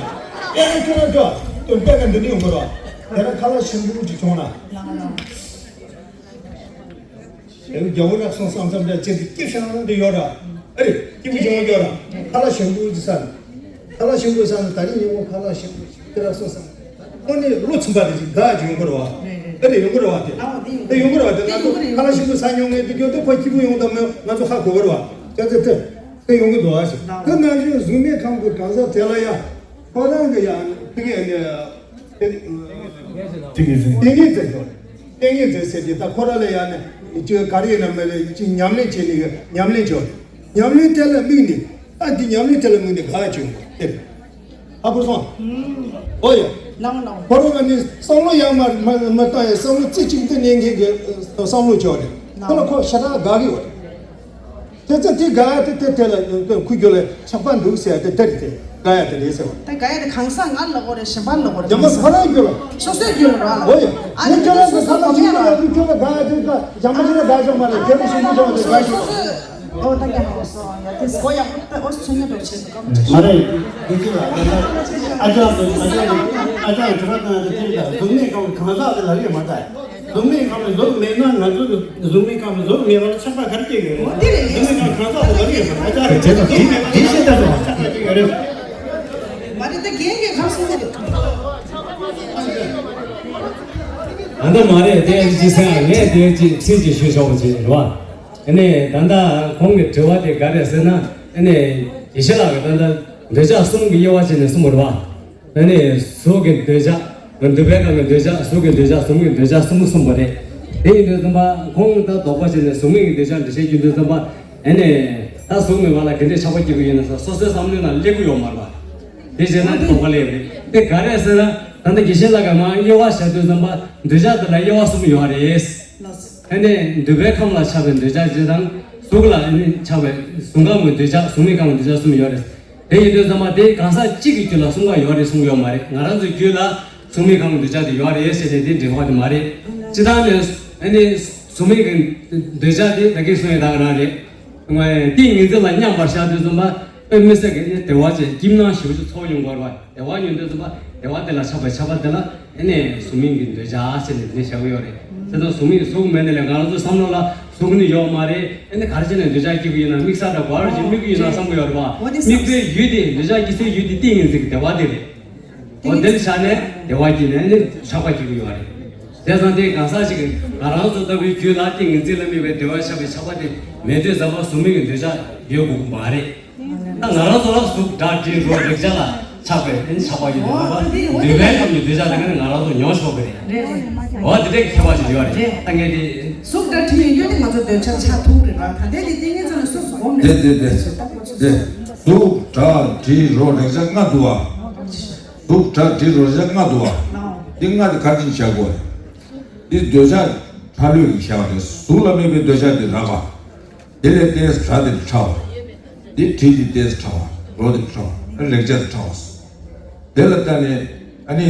ཨེ་ཨེ་ཁྱོད་རང་ཁྱོད་དོན་དཔེ་ག་འདི་ནི་ཡོང་གི་རོགས། དེ་ན་ཁ་ལག་ཞིམ་པོ་ཅིག་བྱུང་ན། ལགས་ལགས། དེ་ནི་རྒྱལ་པོ་རག་སོང་བསམ་བསམ་འདྲ་ཅན་དེ་སྐྱིད་ཤང་རང་དེ་ཡོད་ར། ཨེ་རེད་སྐྱིད་པོ་ཅིག་ཡོང་རྒྱུ་ར། ཁ་ལག་ཞིམ་པོ་ཅིག་ཟ་ན། ཁ་ལག་ཞིམ་པོ་ཟ་ན་ད་རིང་ཉིན་མོ་ཁ་ལག་ཞིམ་པོ་ཅིག་དེ་རག་སོང་བསམ། ཁོ་ནི་བློ་ཚིམ་པ་རེད་ཅིག་དགའ་ཅིག་ཡོང་གི་རེད་བ། ཨེ་རེད་ཡོང་གི་རེད་བ་དེ། དེ་ཡོང་གི་རེད་བ་དེ་ང་ཚོ་ཁ་ལག་ཞིམ་པོ་ཟ་མྱོང་མེད་དུས་སྐྱོ་དེ་ཁོ་སྐྱིད་པོ་ཡོང་དང་མེད་ང་ཚོ་ཧ་གོ་གི་རེད་བ། ཅག་ཚོ་དེ་དེ་ཡོང་གི་འདུག་བ་ཞིག་དེ་ནང་བཞིན་གཟུགས་མེད་ཁམས་ཀྱི་གང་ཟག་དེ་ལ་ཡ། ཁོ་རང་གི་ཡང་ཕ་གི་ནས་ཏིང་ངེ་འཛིན་ཏིང་ངེ་འཛིན་ཡོད་རེད། ཏིང་ངེ་འཛིན་ཟེར་གྱི་ད་ཁོ་རང་ལ་ཡང་ནས་ཅིག་ག་རེ་ཡིན་ན་མ་རེད་ཅིག་ཉམས་ལེན་བྱེད་ནི་གི་ཉམས་ལེན་བྱོས་རེད། ཉམས་ལེན་དེ་ལ་དམིགས་ནས་ད་འདི་ཉམས་ལེན་དེ་ལ་དམིགས་ནས་ག་བྱུང་དེ་རེད། ཧ་གོ་སོང་། ཨོ་ཡ། ཁོ་རང་ལ་ནི་བསམ་བློ་ཡང་མ་མ་མ་བཏང་ཡང་བསམ་བློ་རྩེ་གཅིག་ཏུ་གནས་མཁན་གྱི་བསམ་བློ་བྱོས་རེད། ཁོ་ལ་ཁོ་ཞེ་དྲག་དགའ་གི་ཡོད་རེད། དེ་ཚེ་དེ་དགའ་ཡ་དེ་དེ་དེ་ལ་ཁུ་རྒྱུ་ལ་ཆགས་པ་འདུག་ཟེར་ཡ་དེ་དེ་རེད་དེ་དགའ་ཡ་དེ་རེད་ཟེར་བ། ད་དགའ་ཡ་དེ་གང་ཟག་ང་ལ་གོ་རེད་གཞན་པ་ལ་གོ་རེད། རྒྱ་མ་ཁོ་རང་རྒྱུ་ལ། སོ་སོའི་རྒྱུ་ལ་ར་ལ། ཨོ་ཡ། ཨ་ནི་ཁྱོད་རང་གི་ས་ལ་ཞིག་ལ་ཡ་ཁུ་ཁྱོད་ལ་དགའ་ཡ་དེ་དགའ་རྒྱ་མ་ཞིག་ལ་དགའ་ཆོག་མ་རེད་རྒྱ་མ་ཞིག་མི་ཆོག་དེ་དགའ་ཆོག་ཨོ་ད་རྒྱ་མ་སོ་ཡ་དེ་སྒོ་ཡག་པོ་ད་ཨོ་ཚོད་ཉོ་འགྲོ་ཆེད་དུ་སྐམ་ཆ། མ་རེད། དེ་ཅི་ལ་ཨ་ཅག་ཨ་ཅག་ཨ་ཅག་ཨ་ཅག་གྲུ་ཁ་ཏང་དེ་ཅི་ལ་གཟུགས་མེད་ཁམས་གང་ཟག་དེ་ལ་རེད་མ་ད། གཟུགས་མེད་ཁམས་གཟུགས་མེད་ན་ང་ཚོ་གཟུགས་མེད་ཁམས་གཟུགས་མེད་པ་ལ་ཆགས་པ་ག་རེ་སྐྱེ་ཡོད་རེད། འོ་དེ་རེད། གཟུགས་མེད་ཁམས་གང་ཟག་དེ་ལ་རེད་མ་ད། དེ་ཚོ་དེ་དེ་ཤེས་ད་དོ། ཆགས་པ་སྐྱེ་ཡོད་རེད། མ་རེད་ད་རྒན་གྱིས་ག་རེ་གསུངས་ཀྱི་འདུག་ད་ལྟ་མ་རེད་དེ་ཅི་ཟེར་ངས་དེ་ཅི་ཚིག་ཅིག་ཞུ་ཆོག་པ་ཅིག་རེད་བ། ཨ་ནི་ད་ལྟ་ཁོང་གི་དྲི་བ་དེ་ག་རེ་ཟེར་ན་ཨ་ནི་དགེ་བཤེས་ལགས་ཀྱིས་ད་ལྟ་འདོད་ཆགས་གསུམ་གྱི་དབྱེ་བ་བྱས་ནས་གསུངས་པ་རེད་བ། ཨ་ནི་གཟུགས་ཀྱི་འདོད་ཆགས། འདོད་པའི་ཁམས་ཀྱི་འདོད་ཆགས། གཟུགས་ཀྱི་འདོད་ཆགས། གཟུགས་མེད་ཀྱི་འདོད་ཆགས་གསུམ་པོ་གསུངས་པ་རེད། དེ་ཡིན་དུས་ཙམ་པ་ཁོང་ད་དོགས་པ་བྱས་ནས་གཟུགས་མེད་ཀྱི་འདོད་ཆགས་འདི་བཤད་རྒྱུ་དུས་ཙམ་པ་ཨ་ནི་ད་གཟུགས་མེད་པ་ལ་ག་འདྲས་ཆགས་པ་སྐྱེ་གི་ཡོད་ན་ཟེར་སོ་སོའི་བསམ་བློའི་ནང་སླེབས་ཀྱི་ཡོད་མ་རེད་པ། དེ་བྱས་ན་དོགས་པ་སླེབས་རེད། དེ་ག་རེ་ཟེར་ན་ད་ལྟ་དགེ་བཤེས་ལགས་ཀྱིས་མར་དབྱེ་བ་བྱས་དུས་ཙམ་པ་འདོད་ཆགས་དེ་ལ་དབྱེ་བ་གསུམ་ཡོད་རེད། ཨ་ནི་འདོད་པའི་ཁམས་ལ་ཆགས་པའི་འདོད་ཆགས་གཅིག་དང་གཟུགས་ལ་ཨ་ནི་ཆགས་པའི་གཟུགས་ཁམས་ཀྱི་འདོད་ཆགས་གཟུགས་མེད་ཁམས་ཀྱི་འདོད་ཆགས་གསུམ་ཡོད་རེད། དེ་ཡིན་དུས་ཙམ་པ་དེ་གང་ཟག་གཅིག་གི་རྒྱུད་ལ་གསུམ་ཀ་ཡོད་རེད་གསུངས་ཡོད་མ་རེད། ང་རང་ཚོའི་རྒྱུད་ལ་གཟུགས་མེད་ཁམས་ཀྱི་འདོད་ཆགས་དེ་ཡོད་རེད་ཟེར་ཏེ་དེ་འགྲིག་པ་དེ་མ་རེད། སྤྱིར་བཏང་ནས་ཨ་ནི་གཟུགས་མེད་ཀྱི་འདོད་ཆགས་དེ་ད་གིན་གསུངས་ཡོད་ད་ག་རང་རེད། ཏིང་ངེ་འཛིན་ལ་མཉམ་པར་བཞག་དུས་ཙམ་པ་དཔེ་མི་སྲིད་ཀྱི་ཨ་ནི་བདེ་བ་ཅན་སྐྱིད་སྣང་ཞེ་པོ་ཅིག་ཚོར་ཡོང་གི་ཡོད་རེད་པ། བདེ་བ་མྱོང་དུས་ཙམ་པ་བདེ་བ་དེ་ལ་ཆགས་པའི་ཆགས་པ་དེ་ལ་ཨ་ནི་གཟུགས་མེད་ཀྱི་འདོད་ཆགས་ཟེར་ནས་དེ་བཞག་གི་ཡོད་རེད། དེ་ཚོ་གཟུགས་མེད་གཟུགས་མེད་ནས་ལས་ང་རང་ཚོའི་བསམ་བློ་ལ་གཟུགས་ནི་ཡོད་མ་རེད། ཨ་ནི་ག་རེ་བྱས་ནས་འདོད་ཆགས་སྐྱེ་གི་ཡོད་ན་དམིགས་བསལ་འདྲ་ག་རེ་བྱས་དམིགས་ཀྱི་ཡོད་ན་བསམ་གི་ཡོད་རེད་པ། དམིགས་པའི་ཡུལ་དེ་འདོད་ཆགས་སྐྱེ་སའི་ཡུལ་དེ་ཏིང་ངེ་འཛིན་གྱི་བདེ་བ་དེ་རེད། འོ་དེ་ལ་ཆགས་ནས་བདེ་བ་སྐྱེས་ནས་ཨ་ནི་ཆགས་པ་སྐྱེ་གི་ཡོད་རེད། དེ་ཙང་དེ་གང་ཟག་ཅིག་གིས་ང་རང་ཚོ་ལྟ་བུའི་རྒྱུད་ལ་ཏིང་ངེ་འཛིན་ལ་དམིགས་པའི་བདེ་བར་ཆགས་པའི་ཆགས་པ་དེ་མེད་དུས་ཙམ་པ་གཟུགས་མེད་ཀྱི་འདོད་ཆགས་ཡོད་དགོས་ཀྱི་མ་རེད། ད་ང་རང་ཚོ་ལ་གཟུགས་སྒྲ་དྲི་རོ་རེག་བྱ་ལ་ཆགས་པའི་ཨེ་ཆགས་པ་ཡོད་དུས་ཙམ་པ་འདོད་པའི་ཁམས་ཀྱི་འདོད་ཆགས་དེ་ནི་ང་རང་ཚོ་མྱོང་ཆོག་གི་རེད། འོ་དེ་འདྲའི་ཁྱད་པར་ཞིག་ཡོད་རེད། ད་ངས་དེ་གཟུགས་སྒྲ་དྲི་མེད་ཡོད་དེ་ང་ཚོ་འདོད་ཆགས་ཆགས་ཐུབ་རེད་པ། ད་ལྟའི་དེ་ཏིང་ངེ་འཛིན་ལ་སོ་སོ་སྒོམ་དེ་རེད། དེ་དེ་དེ་གཟུགས་སྒྲ་དྲི་རོ་རེག་བྱ་ལྔ་འདུག་པ། གཟུགས་སྒྲ་དྲི་རོ་རེག་བྱ་ལྔ་འདུག་པ། འདི་ལྔ་དེ་ག་རེ་བྱས་བཞག་དགོས་རེད། འདི་འདོད་ཆགས་ཕྲ་ལོས་ཀྱིས་བཞག་པ་རེད། གཟུགས་ལ་དམིགས་པའི་འདོད་ཆགས་འདི་རགས་པ། དེ་ལས་ཏོག་ཙམ་སྒྲ་དེ་ཕྲ་བ། དེ་དྲིལ་དེ་ཏོག་ཙམ་ཕྲ་བ། རོ་དེ་ཕྲ་བ། རེག་བྱ་དེ་ཕྲ་བ། དེ་ལ་ལྟ་ནས་ཨ་ནི་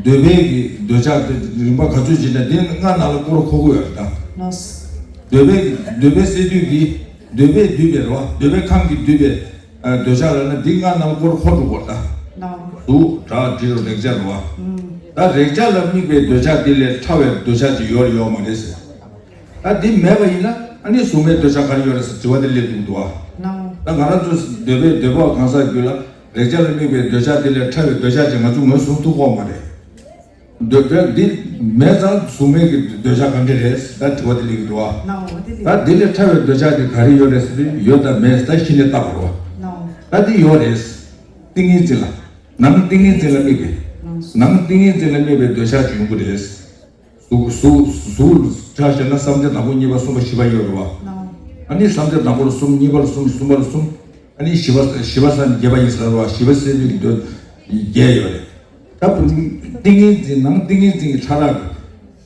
འདོད་པའི་གི་འདོད་ཆགས་དེ་རིམ་པ་ག་ཚོད་བྱས་ན་དེ་ལྔ་ནང་ལ་སྐོར་འཁོར་གི་ཡོད་རེད་ད། ལགས་སོ། འདོད་པའི་འདོད་པའི་སས་བསྡུས་ཀྱི་འདོད་པས་བསྡུས་པའི་རོ། འདོད་པའི་ཁམས་ཀྱིས་བསྡུས་པའི་ཨ་འདོད་ཆགས་ལབ་ན་འདི་ལྔ་ནང་སྐོར་འཁོར་འགྲོ་གི་ཡོད་རེད་ད། ལགས། གཟུགས་སྒྲ་དྲི་རོ་རེག་བྱ་རོ། ཨུམ། ད་རེག་བྱ་ལ་དམིགས་པའི་འདོད་ཆགས་དེ་ལས་ཕྲ་བའི་འདོད་ཆགས་ཅིག་ཡོད་རེད་ཡོད་མ་རེད་ཟེར། ད་འདི་མེད་པ་ཡིན་ན་ཨ་ནི་གཟུགས་མེད་འདོད་ཆགས་ག་རེ་ཡོད་རེད་ཟེར་དྲི་བ་དེ་སླེབས་འདུག་འདུག་ཨ། ལགས། ད་ང་རང་ཚོ་འདོད་པའི་འདོད་པ་གང་ཟག་རྒྱུད་ལ་རེག་བྱ་ལ་དམིགས་པའི་འདོད་ཆགས་དེ་ལས་ཕྲ་བའི་འདོད་ཆགས་ཅིག་ང་ཚོ་ངོས་བཟུང་ཐུབ་ཀྱི་ཡོད་མ་རེད། འདོད་འདོད་འདི་མེད་ཙང་གཟུགས་མེད་ཀྱི་འདོད་ཆགས་གང་འདྲ་རེད་ད་དྲི་བ་དེ་སླེབས་འདུག་ཨ། ལགས་འོ་དེ་ལས། ད་འདི་ལས་ཕྲ་བའི་འདོད་ཆགས་དེ་ག་རེ་ཡོད་རེད་ཟེར་དུས་ཡོད་དང་མེད་ད་ཤི་ནས་བལྟ་དགོས་རེད་བ། ལགས་འོ། ད་འདི་ཡོད་རེད། ཏིང་ངེ་འཛིན་ལ། ནང་ཏིང་ངེ་འཛིན་ལ་དམིགས་པའི། ནང་ཏིང་ངེ་འཛིན་ལ་དམིགས་པའི་འདོད་ཆགས་ཅིག་ཡོང་གི་རེད། གཟུགས་གཟུགས་གཟུགས་ཆ་བཞག་ན་བསམ་གཏན་དང་པོ་གཉིས་པ་གསུམ་པ་བཞི་པ་ཡོད་རེད་བ། ཨ་ནི་བསམ་གཏན་དང་པོ་ལ་གསུམ། གཉིས་པ་ལ་གསུམ། གསུམ་པ་ལ་གསུམ། ཨ་ནི་བཞི་པ་བཞི་པ་ས་ནི་བརྒྱད་པ་ཡིན་ཟེར་བ། བཞི་པ་སས་བསྡུས་ཀྱི་འདོད་བརྒྱད་ཡོད་རེད། ད་ཏིང་ངེ་འཛིན་ནང་ཏིང་ངེ་འཛིན་གྱི་ཕྲ་རགས་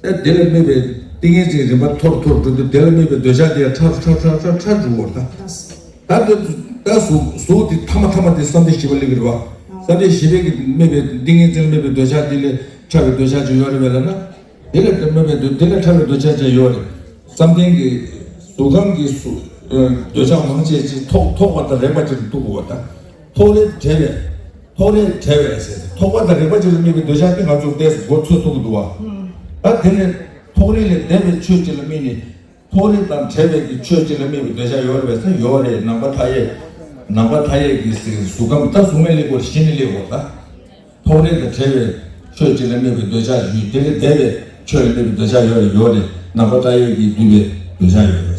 ཀྱི། ད་དེ་ལ་དམིགས་པའི་ཏིང་ངེ་འཛིན་རིམ་པ་མཐོ་རུ་མཐོ་རུ་འགྲོ་དུས་དེ་ལ་དམིགས་པའི་འདོད་ཆགས་དེ་ཕྲ་ཕྲ་ཕྲ་ཕྲ་ཕྲ་འགྲོ་བར་ད། ད་དེ་ད་གཟུགས་གཟུགས་དེ་ཐ་མ་ཐ་མ་དེ་བསམ་གཏན་བཞི་པ་སླེབས་ཀྱི་རེད་བ། བསམ་གཏན་བཞི་པའི་གི་དམིགས་པའི་ཏིང་ངེ་འཛིན་དམིགས་པའི་འདོད་ཆགས་དེ་ལས་ཕྲ་བའི་འདོད་ཆགས་ཅིག་ཡོད་རེད་བས་ལབ་ན། དེ་ལས་དམིགས་པའི་འདོད་དེ་ལས་ཕྲ་བའི་འདོད་ཆགས་ཅིག་ཡོད་རེད། བསམ་གཏན་གྱི་གཟུགས་ཁམས་ཀྱི་གཟུགས་འདོད་ཆགས་མང་ཆེ་ཅིག་ཐོགས་ཐོགས་པ་དང་རེག་པ་ཅིག་ཏུ་གཏུགས་དགོས་པ་དང་། ཐོགས་རེག་བྲལ་བའི། ཐོགས་རེག་བྲལ་བའི་ཟེར་ཐོགས་པ་དང་རེག་པ་ཅིག་ལ་དམིགས་པའི་འདོད་ཆགས་དེ་ང་ཚོ་ཏོག་ཙམ་མགོ་ཚོད་ཐུབ་ཀྱི་འདུག་བ། ད་དེ་ནས་ཐོགས་རེག་ལས་འདས་པའི་ཆོས་ཅིག་ལ་དམིགས་ནས། ཐོགས་རེག་དང་བྲལ་བའི་གི་ཆོས་ཅིག་ལ་དམིགས་པའི་འདོད་ཆགས་ཡོད་རེད་པས་ཟེར། ཡོད་རེད། ནམ་མཁའ་མཐའ་ཡས། ནམ་མཁའ་མཐའ་ཡས་ཀྱི་གཟུགས་ཁམས་ད་གཟུགས་མེད་ལེགས་པོར་ཞི་ནས་ལེགས་པོར་ད། ཐོགས་རེག་དང་བྲལ་བའི་ཆོས་ཅིག་ལ་དམིགས་པའི་འདོད་ཆགས་ཡོད། དེ་ལས་འདས་པའི་ཆོས་ལ་དམིགས་པའི་འདོད་ཆགས་ཡོད་རེད། ཡོད་རེད། ནམ་མཁའ་མཐའ་ཡས་ཀྱིས་བསྡུས་པའི་འདོད་ཆགས་ཡོད་རེད།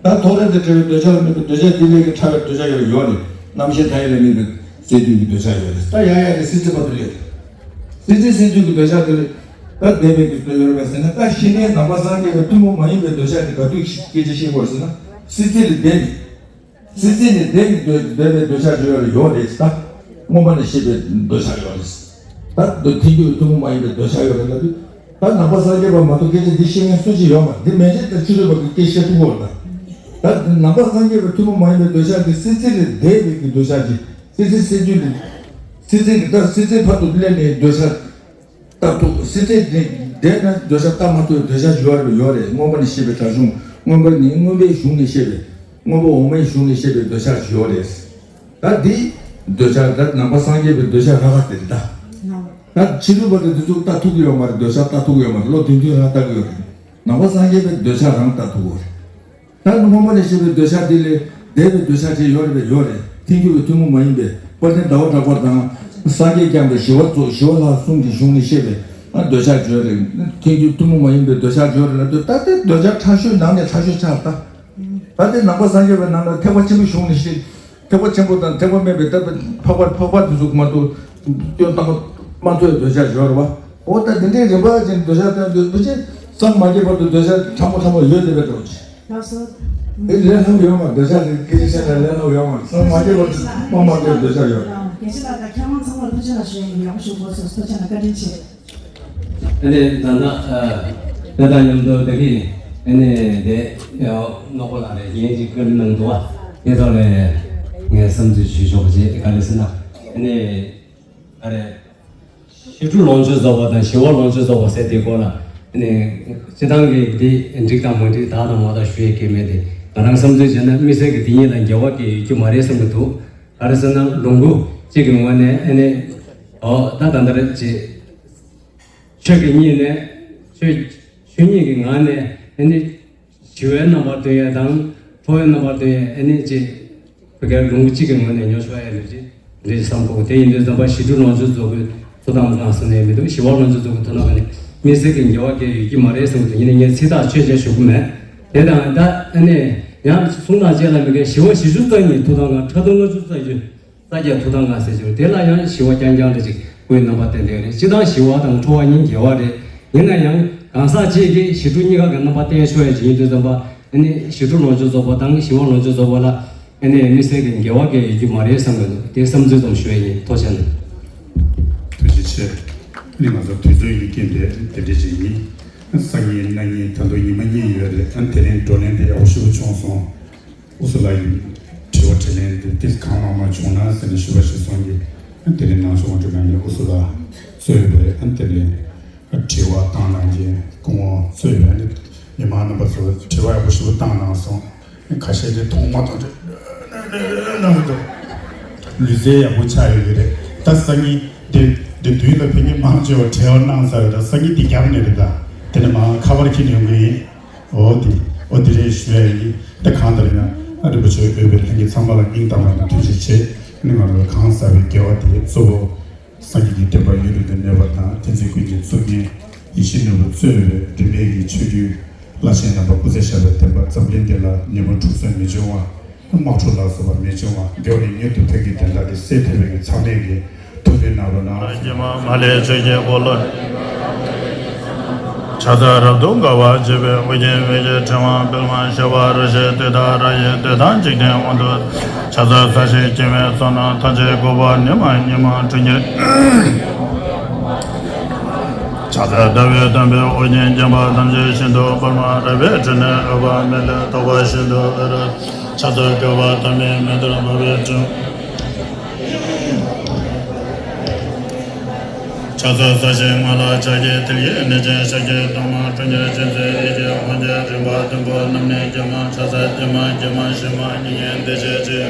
ད་ཐོགས་རེག་དང་བྲལ་བའི་འདོད་ཆགས་ལ་དམིགས་པའི་འདོད་ཆགས་དེ་ལས་ཀྱི་ཕྲ་བའི་འདོད་ཆགས་ཡོད་རེད། ཡོད་རེད། རྣམ་ཤེས་མཐའ་ཡས་ལ་དམིགས་པའི་སས་བསྡུས་ཀྱི་འདོད་ཆགས་ཡོད་རེད། ད་ཡ་ཡ་རེད། སྲིད་རྩེ་བར་དུ་སླེབས། སྲིད་རྩེ་སས་བསྡུས་ཀྱི་འདོད་ཆགས་དེ་ལས། ད་འདས་པའི་གི་འདོད་ཡོད་རེད་པས་ཟེར་ན། ད་ཤི་ནས་ནམ་མཁའ་སངས་རྒྱས་པའི་ཐུན་མོང་མ་ཡིན་པའི་འདོད་ཆགས་དེ་ག་དུས་སྐད་ཆ་བཤད་དགོས་ཟེར་ན། སྲིད་རྩེ་ལས་འདས་ནས། སྲིད་རྩེ་ནས་འདས་ནས་འདོད་འདོད་པའི་འདོད་ཆགས་ཅིག་ཡོད་རེད། ཡོད་རེད་ད། སྔོན་མ་ནས་ཤེས་པའི་འདོད་ཆགས་ཡོད་རེད། ད་འདོད་ཐལ་འགྱུར་ཐུན་མོང་མ་ཡིན་པའི་འདོད་ཆགས་ཡོད་རེད་ལབ་དུས། ད་ནམ་མཁའ་སངས་རྒྱས་པ་མ་གཏོགས་སྐད་ཆ་འདི་བཤད་མཁན་སུ་ཞིག་ཡོད་མ་རེད། འདི་མན་ཆད་ད་ཕྱི་རོལ་པ་གི་སྐད་བཤད་ཐུབ་ཀྱི་ཡོད་རེད་ད། ད་ནམ་མཁའ་སངས་རྒྱས་པའི་ཐུན་མོང་མ་ཡིན་པའི་འདོད་ཆགས་འདི་སྲིད་རྩེ་ལས་འདས་པའི་གི་འདོད་ཆགས་ཀྱི། སྲིད་རྩེ་སྲིད་རྒྱུད་ལས། སྲིད་རྩེ་གི་ད་སྲིད་རྩེ་བར་དུ་སླེབས་ནས་འདོད་ཆགས། ལྟ་ཐུབ། སྲིད་རྩེ་འདི་འདས་ན་འདོད་ཆགས་ལྟ་མ་ཐུབ་པའི་འདོད་ཆགས་ཡོད་རེད། ཡོད་རེད། སྔོན་མ་ནས་ཤེས་པའི་དགྲ་བྱུང་། སྔོན་པ་ནི་མངོན་པའི་གཞུང་ནས་ཤེས་པའི། སྔོན་པོ་འོག་མའི་གཞུང་ནས་ཤེས་པའི་འདོད་ཆགས་ཡོད་རེད། ད་འདི་འདོད་ཆགས་ད་ནམ་མཁའ་སངས་རྒྱས་པའི་འདོད་ཆགས་རང་རང་དེ་རེད་ད། ད་ཕྱི་རོལ་པ་དེ་འདི་ཚོ་ལྟ་ཐུབ་ཀྱི་ཡོད་མ་རེད། འདོད་ཆགས་ལྟ་ཐུབ་ཀྱི་ཡོད་མ་རེད། བློ་བདེ་འདུན་རང་ལྟ་གི་ཡོད་རེད། ནམ་མཁའ་སངས་རྒྱས་པའི་འདོད་ཆགས་རང་ལྟ་ཐུབ་ཀྱི་ཡོད་རེད། ད་སྔོན་མ་ནས་བཤད་པའི་འདོད་ཆགས་དེ་ལས་འདས་པའི་འདོད་ཆགས་ཅིག་ཡོད་རེད་པས། ཡོད་རེད། ཐལ་འགྱུར་བའི་ཐུན་མོང་མ་ཡིན་པའི་དཔལ་ལྡན་ཟླ་བ་གྲགས་པ་དང་། སངས་རྒྱས་བསྐྱངས་པའི་ཞི་བ་རྫོགས། ཞི་བ་ལྷ་གསུམ་གྱི་གཞུང་ནས་བཤད་པའི་ཨ་འདོད་ཆགས་ཡོད་རེད། ཐལ་འགྱུར་ཐུན་མོང་མ་ཡིན་པའི་འདོད་ཆགས་ཡོད་རེད་ལབ་དུས། ད་དེ་འདོད་ཆགས་ཕྲ་ཤོས་ནང་ནས་ཕྲ་ཤོས་ཆགས་ད། ད་དེ་ནང་པ་སངས་རྒྱས་པའི་ནང་ལ་ཐེག་པ་ཆེན་པོའི་གཞུང་ནས་བཤད། ཐེག་པ་ཆེན་པོ་དང་ཐེག་པ་དམན་པའི་ད་འཕགས་པ་འཕགས་པ་དེ་ཚོ་མ་གཏོགས་སྐྱོན་བཏང་མ་ཐུབ་པའི་འདོད་ཆགས་ཡོད་རེད་བ། འོ་ད་དེ་འདྲའི་རིམ་པ་ཅན་འདོད་ཆགས་བསྟན་དུས་འདུག་ཅེས་སངས་མ་རྒྱས་བར་དུ་འདོད་ཆགས་ཕྲ་མོ་ཕྲ་མོ་ཡོད་བསྡད་པའི་འགྲོ་ཅི། ལགས་སོ། ཨེ་ལན་ལྷབ་ཡོད་མ། འདོད་ཆགས་དེ་སྐད་ཆ་བཤད་ན་ལན་ལྷབ་ཡོད་མ། སངས་མ་རྒྱས་བར་དུ་སྤང་མ་དགོས་འདོད་ཆགས་ཡོད། རྒྱལ་སྤྱི་ལགས་དང་མཁས་དབང་ཚང་མར་ཐུགས་རྗེ་ཆེ་གནང་ཞུ་ཡ་ཡིན། ཡག་པོ་ཞུ་དགོས་སོ། ཐུགས་རྗེ་ཆེ་གནང་། བཀའ་དྲིན་ཆེ། ཨ་ནི་ད་ལྟ་ཨ་དེ་དང་མཉམ་དུ་ད་གིན་ཨ་ནི་དེ་ནོར་བུ་ལགས་རེད། ངས་ཅིག་བཀའ་འདྲི་གནང་འདུག་བ། དེ་ཐོག་ལ་ངས་བསམ་ཚུལ་ཞུ་ཆོག་ཅེས་ག་རེ་ཟེར་ན། ཨ་ནི་ཨ་རེ་ཞི་ཁྲོ་ལོངས་སྤྱོད་རྫོགས་པ་དང་ཞི་བ་ལོངས་སྤྱོད་རྫོགས་པ་ཟེར་དེའི་སྐོར་ལ་ཨ་ནི་སྤྱི་བཏང་གི་དེ་འགྲིག་དང་མ་འགྲིག་དག་དང་མ་དག་ཞུ་ཡས་གལ་མེད་དེ། ང་རང་བསམ་ཚུལ་བྱས་ན་དམིགས་བསལ་གྱི་དེ་གཉིས་ལ་འགལ་བ་གང་ཡང་ཡོད་རྒྱུ་མ་རེད་བསམ་གྱི་འདུག་ག་རེ་ཟེར་ན་ལུང་ཁུག་གཅིག་གི་ངོས་ནས་ཨ་ནི་ཨོ་ད་ད་ལྟ་རེད་ཅེས། ཆོས་ཀྱི་གཉིས་ནས། ཆོས་ཆོས་ཉིད་ཀྱི་ངང་ནས་ཨ་ནི་ཞི་བའི་རྣམ་པར་སྟོན་ཡས་དང་ཁྲོ་བོའི་རྣམ་པར་སྟོན་ཡས་ཨ་ནི་ཅེས། བོད་སྐད་ལུང་གཅིག་གི་ངོས་ནས་ཉོ་ཆོག་ཡས་རེད་ཅེས་འདྲ་ཞིག་བསམ་གོ། དེ་ཡིན་དུས་ཙམ་པ་ཞི་ཁྲོ་ལོངས་སྤྱོད་རྫོགས་པའི་ཐུགས་དམ་བསྐང་ཟེར་ནས་མི་འདུག་ཞི་བ་ལོངས་སྤྱོད་རྫོགས་པའི་ཐུགས་དམ་བསྐང་ནས་དམིགས་བསལ་གྱི་འགལ་བ་གང་ཡང་ཡོད་ཀྱི་མ་རེད་བསམ་གྱི་འདུག་ཡིན་ན་ངས་ཚིག་ཐག་ཆོད་ཅེས་ཞུ་གི་མེད། དེ་དང་ད་ཨ་ནི་ཡང་གསུང་དང་བཅས་ལ་མི་འགལ། ཞི་བ་བཞི་བཅུ་རྩ་གཉིས་ཐུགས་དམ་བསྐང་། ཕྲག་དོག་ལྔ་བཅུ་རྩ་བཞི། ས་སྐྱའི་ཐུགས་དམ་བསྐང་ཟེར་གྱི་ཡོད། དེ་ལ་ཡང་ཞི་བ་རྐྱང་རྐྱང་འདྲ་ཅིག་སྐུའི་རྣམ་པ་བསྟན་བསྡད་ཡོད་རེད། སྤྱིར་བཏང་ཞི་བ་དང་ཁྲོ་བ་གཉིས་འགལ་བ་རེད། ཡིན་ན་ཡང་གང་ཟག་གཅིག་གིས་ཞི་ཁྲོ་གཉིས་ཀ་གི་རྣམ་པ་བསྟན་ཆོག་ཡ་ཅིག་ཡིན་དུས་ཙམ་པ་ཨ་ནི་ཞི་ཁྲོ་ལོངས་སྤྱོད་རྫོགས་པ་དང་ཞི་བ་ལོངས་སྤྱོད་རྫོགས་པ་ལ་ཨ་ནི་དམིགས་བསལ་གྱི་འགལ་བ་གང་ཡང་ཡོད་རྒྱུ་མ་རེད་བསམ་གྱི་འདུག་དེ་བསམ་ཚུལ་ཙམ་ཞུ་ཡ་ཡིན། ཐུགས་རྗེ་གནང་། ཐུགས་རྗེ་ཆེ། ཨ་ནི་ང་ཚོ་དུས་ཚོད་ཀྱི་རྐྱེན་པས་དེ་འདྲ་ཅིག་ཡིན། སང་ཉིན་གནངས་ཉིན་ད་དུང་ཉི་མ་གཉིས་ཡོད་རེད། ཨ་ནི་དེ་རིང་བགྲོ་གླེང་དེ་ཡག་པོ་ཞེ་པོ་བྱུང་སོང་། ཨུ་སུ་ལ་ཡིས་དྲི་བ་དྲིས་ལན་འདི་ཏིས་གང་མང་མང་བྱུང་ན་ཟེར་ནས་ཞུ་བ་ཞིག་སོང་གི། དེ་ནས་ནང་ཆོས་དབང་ཕྱུག་རྣམ་གཉིས་ཨུ་སུ་ལ་གཙོས་པའི་དེ་ནས་དྲི་བ་བཏང་གནང་རྗེས་སྐུ་ངོ་གཙོས་པའི་མི་མང་རྣམ་པ་ཚོ་དྲི་བ་ཡག་པོ་ཞེ་པོ་བཏང་གནང་སོང་། ཁ་ཤས་དེ་མཐོང་མ་མཐོང་དེ་གནང་འདུག་ལུས་རྩལ་ཡག་པོ་ཆགས་ཡོད་ཀྱི་རེད། ད་སང་ཉིན་དེ་དེ་མདུན་ལ་ཕ་གི་མང་ཆེ་བ་བྲེལ་བ་གནང་ཚར་རེད། ད་སང་ཉིན་དེ་རྒྱབ་ནས་རེད། ད་དེ་ནས་མང་ཁ་པར་ཁྱེར་ནས་ཡོང་གི་ཡིན། འོ་དེ་འོ་དེ་རེད་ཞུ་ཡ་ཡིན། ད་གང་ལྟར་ཡང་ཨ་རིན་པོ་ཆེ་འོས་པའི་ལྷན་རྒྱས་ཚང་མ་ལ་སྙིང་ཐག་པ་ནས་ཐུགས་རྗེ་ཆེ། ནི་ང་རང་གང་ཟག་པའི་དགེ་བ་དེ་གཙོ་བོ། སངས་རྒྱས་ཀྱི་བསྟན་པ་ཡུན་རིང་དུ་གནས་པ་དང་བསྟན་འཛིན་ཀུན་གྱི་གཙུག་རྒྱན་ཡིད་བཞིན་ནོར་བུ་གཙོས་པའི་རིས་མེད་ཀྱི་ཆོས་བརྒྱུད་བླ་ཆེན་རྣམ་པ་སྐུ་ཚེ་ཞབས་པད་བརྟན་པ་འཛམ་གླིང་འདི་ལ་ཉེས་པ་འཁྲུག་རྩོད་མི་འབྱུང་བ། དམག་འཁྲུག་ལ་སོགས་པ་མི་འབྱུང་བ། འགྱུར་བ་ནས་མྱུར་དུ་ཕེབས་ཀྱི་དོན་དག་དེ་སེལ་ཐུབ་པའི་གི་ཚང་མས་ཀྱི་ཐུགས་ཕན་གནང་རོགས་གནང་། ཀྱེ་མ་མ་ལས་ཆོས་ཀྱི་འཁོར་ལོ། ཕྱག་འཚལ་རབ་ཏུ་དགའ་བ་བརྗིད་པའི་དབུ་རྒྱན་མི་བསྐྱོད་ཕྲེང་བ་པདྨ་ཞབས་པད་རིང་བསྲེལ་ཏིག་ཏ་ར་ཡི་ཏིག་ཏ་འཇིག་རྟེན་དབང་དུ། ཕྱག་འཚལ་ས་གཞི་སྤྱན་མའི་ཚོགས་རྣམས་ཐམས་ཅད་བསྐོར་བ་ཉི་མ་ཉི་མ་འཁྲུངས་རྒྱལ། ཕྱག་འཚལ་ཟླ་བའི་དོན་པོའི་དབུ་རྒྱན་བརྒྱན་པ་ཐམས་ཅད་བཞིན་དུ་པདྨ་རཱ་གའི་ཁྲི་ནས་འོད་དཔག་མེད་ལས་ཐོགས་པ་བཞིན་དུ་འོད་རབ། ཕྱག་འཚལ་བསྐལ་པ་ཐ་མའི་མེ་ལྟར་འབར་བའི་སྤྲིན། ཕྱག་འཚལ་ས་གཞིའི་ངོས་ལ་ཕྱག་གི་མཐིལ་གྱིས་མནན་ཅིང་ཞབས་ཀྱི་གདུང་མ་འཁྲུངས་རྒྱལ་བྱིན་མཛད་ཡིད་ཀྱི་དབང་གྱིས་རིམ་པ་བདུན་པོ་རྣམས་ནི་རྒྱ་མ་ཕྱག་འཚལ་རྒྱ་མ་རྒྱ་མ་ཞི་མ་མྱུར་ཉིད་བདེ་གཤེགས་ཀྱི།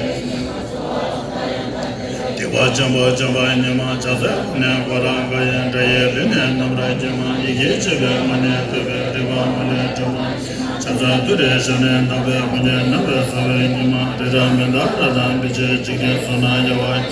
སྡིག་པ་ཆེན་པོ་བཅོམ་པ་ཉིད་མ་ཕྱག་འཚལ་ནས་འཁོར་དང་འཁོར་བའི་དགྲ་ཡི་ལུས་ནི་རྣམ་པར་སྐྱེས་མ་ཡི་གེ་བཅུ་པའི་ངོས་ནས་བསྟོད་པའི་རིམ་པ་མ་ལུས་སྒྲོལ་མ། ཕྱག་འཚལ་ཏུ་རེའི་ཞབས་ནི་དམ་པའི་དབང་གིས་རྣམ་པར་གསལ་བའི་ཉི་མ་རི་རབ་མནྡ་ར་དང་བི་ཅའི་འཇིག་རྟེན་གསུམ་ན་ཡལ་བ། ཕྱག་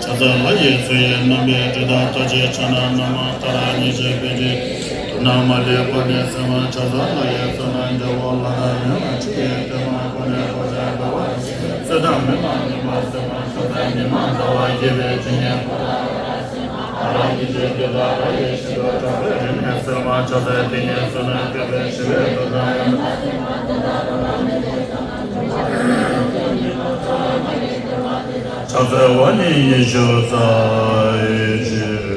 འཚལ་ལྷ་ཡི་མཚོ་ཡི་རྣམ་པའི་རི་དྭགས་རྟགས་ཅན་ཕྱག་ན་བླ་མ་ཏཱ་ར་གཉིས་བརྗོད་པའི་རྗེས། དུག་རྣམས་མ་ལུས་པ་ནི་སེལ་བར་ཕྱག་འཚལ་ལྷ་ཡི་ཚོགས་རྣམས་རྒྱལ་པོ་ལག་ན་མེ་ལོང་ཆུ་ཡི་ཐལ་མོ་སྒོ་ནས་གོ་ཆ་འགྲོ་བ་ཡི་ཚེ་དང་མི་མ་ཉམས་པ་སེལ་བར་ཕྱག་འཚལ་ཉི་མ་ཟླ་བ་རྒྱས་པའི་དྲི་ངད་པ། ཨ་ར་གི་ཇི་དེ་དག་ར་ཡི་ཤིན་ཏུ་དྲག་པོའི་རིམས་ནད་སེལ་བར་ཕྱག་འཚལ་དེ་ཉིད་བསོད་ནམས་བསྐལ་པའི་ཞི་བའི་རྡོ་རྗེ། ཕྱག་འཚལ་བ་ནི་ཉི་ཤུ་རྩ་གཅིག